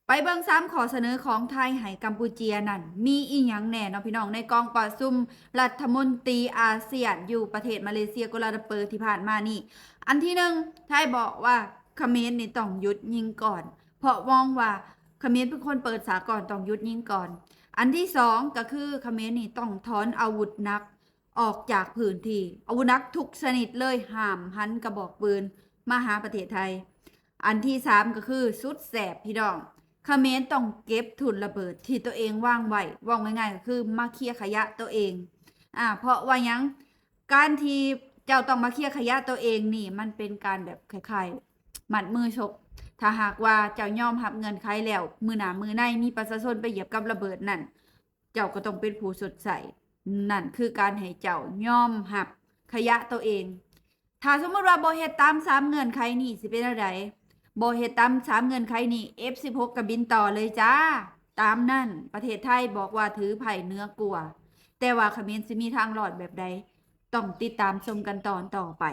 ໄປເບິ່ງສາມຂໍ້ສະເໜີຂອງໄທໃຫ້ກຳປູເຈຍນັ້ນ ມີອີ່ຫຍັງແດ່ເນາະພີ່ນ້ອງ ໃນກອງປະຊຸມລັດຖະມົນຕີອາຊຽນຢູ່ປະເທດມາເລເຊຍ ກົວລາລັມເປີ ທີ່ຜ່ານມານີ້. ອັນທີໜຶ່ງ ໄທບອກວ່າຂະເໝນນີ້ຕ້ອງຢຸດຍິງກ່ອນ ເພາະມອງວ່າຂະເໝນເປັນຄົນເປີດສາກອນ ຕ້ອງຢຸດຍິງກ່ອນ. ອັນທີສອງ ກໍຄືຂະເໝນນີ້ຕ້ອງຖອນອາວຸດໜັກອອກຈາກພື້ນທີ່ ອາວຸດໜັກທຸກຊະນິດເລີຍ ຫ້າມຫັນກະບອກປືນມາຫາປະເທດໄທ. ອັນທີສາມ ກໍຄືສຸດແສບພີ່ນ້ອງ ຂະເໝນຕ້ອງເກັບທຸນລະເບີດທີ່ໂຕເອງວາງໄວ້ ເວົ້າງ່າຍໆ ກໍຄືມາເຄຍຂະຫຍະໂຕເອງ. ອາ ເພາະວ່າຫຍັງ? ການທີ່ເຈົ້າຕ້ອງມາເຄຍຂະຫຍະໂຕເອງນີ້ ມັນເປັນການແບບຄ້າຍໆ ມັດມືຊົກ. ຖ້າຫາກວ່າເຈົ້າຍອມຮັບເງື່ອນໄຂແລ້ວ ມື້ໜ້າມື້ໃນມີປະຊາຊົນໄປຢຽບກັບລະເບີດນັ້ນ ເຈົ້າກໍຕ້ອງເປັນຜູ້ຊົດໃຊ້ ນັ້ນຄືການໃຫ້ເຈົ້າຍອມຮັບຂະຫຍະໂຕເອງ. ຖ້າສົມມຸດວ່າບໍ່ເຮັດຕາມສາມເງື່ອນໄຂນີ້ ຊິເປັນແນວໃດ? ບໍ່ເຮັດຕາມສາມເງື່ອນໄຂນີ້ ເອັຟສິບຫົກ ກໍບິນຕໍ່ເລີຍຈ້າ. ຕາມນັ້ນ ປະເທດໄທບອກວ່າຖືໄພ້ເໜືອກວ່າ ແຕ່ວ່າຂະເໝນຊິມີທາງລອດແບບໃດ ຕ້ອງຕິດຕາມຊົມກັນຕອນຕໍ່ໄປ.